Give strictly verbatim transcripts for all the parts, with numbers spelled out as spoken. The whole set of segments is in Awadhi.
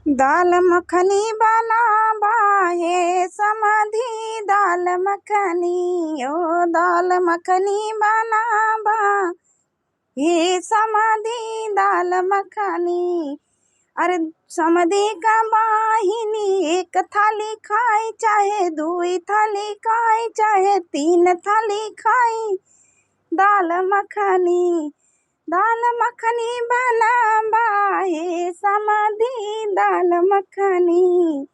दाल मखनी बनाबा हे समधी, दाल मखनी, ओ दाल मखनी बनाबा हे समधी, दाल मखनी। अरे समधी का बहिनी एक थाली खाई, चाहे दुई थाली खाई, चाहे तीन थाली खाई, दाल मखनी, दाल मखनी बनाबा हे समधी, दाल मखनी,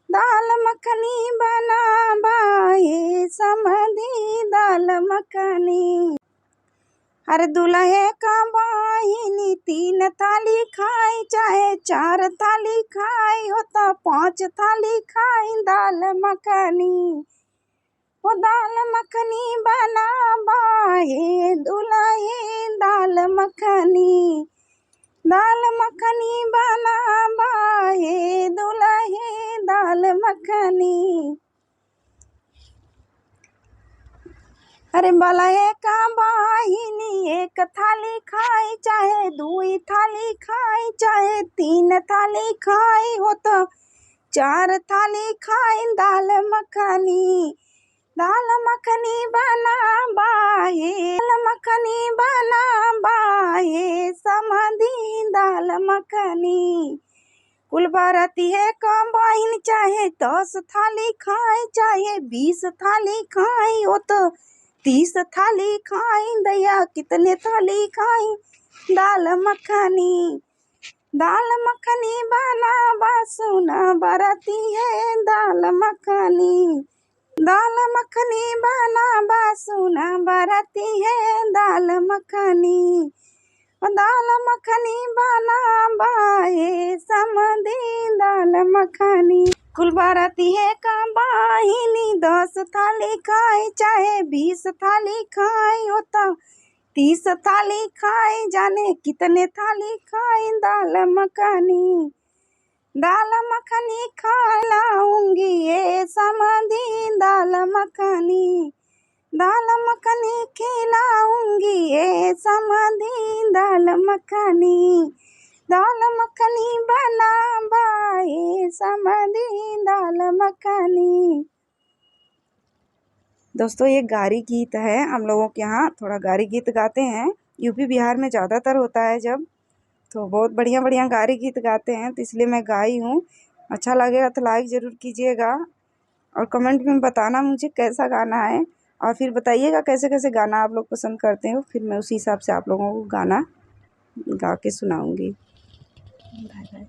दाल मखनी बनाबा हे समधी, दाल मखनी। अरे दुलहे का बहिनी तीन थाली खाई, चाहे चार थाली खाई, हो तो पाँच थाली खाई दाल मखनी। ओ दाल मखनी बनाबा हे दुलहे, दाल मखनी, दाल मखनी बनाबा हे दुलहे, दाल मखनी। अरे बलहे का बहिनी एक थाली खाई, चाहे दुई थाली खाई, चाहे तीन थाली खाई, हो तो चार थाली खाई दाल मखनी, दाल मखनी बनाबा हे, दाल मखनी बनाबा हे समधी, दाल मखनी। कुल बरतिहे का बहिन चाहे दस थाली खाई, चाहे बीस थाली खाई, ओ तो तीस थाली खाई, दैया कितने थाली खाई दाल मखनी, दाल मखनी बनाबा सुना बरतिहे, दाल मखनी, दाल मखनी बनाबा सुना बरतिहे, दाल मखनी, दाल मखनी बनाबा हे समधी, दाल मखनी। कुल बरतिहे का बहिनी दस थाली खाई, चाहे बीस थाली खाई, ओ तो तीस थाली खाई, जाने कितने थाली खाई दाल मखनी, दाल मखनी खिलाऊंगी ये समधी, दाल मखनी, दाल मखनी खिलाऊंगी ये समधी, दाल मखनी, दाल मखनी बनाबा हे समधी, दाल मखनी। दोस्तों, ये गारी गीत है, हम लोगों के यहाँ थोड़ा गारी गीत गाते हैं। यूपी बिहार में ज़्यादातर होता है जब, तो बहुत बढ़िया बढ़िया गारी गीत गाते हैं, तो इसलिए मैं गाई हूँ। अच्छा लगेगा तो like ज़रूर कीजिएगा और comment में बताना मुझे कैसा गाना है, और फिर बताइएगा कैसे कैसे गाना आप लोग पसंद करते हो, फिर मैं उसी हिसाब से आप लोगों को गाना गा के सुनाऊँगी। बाय बाय।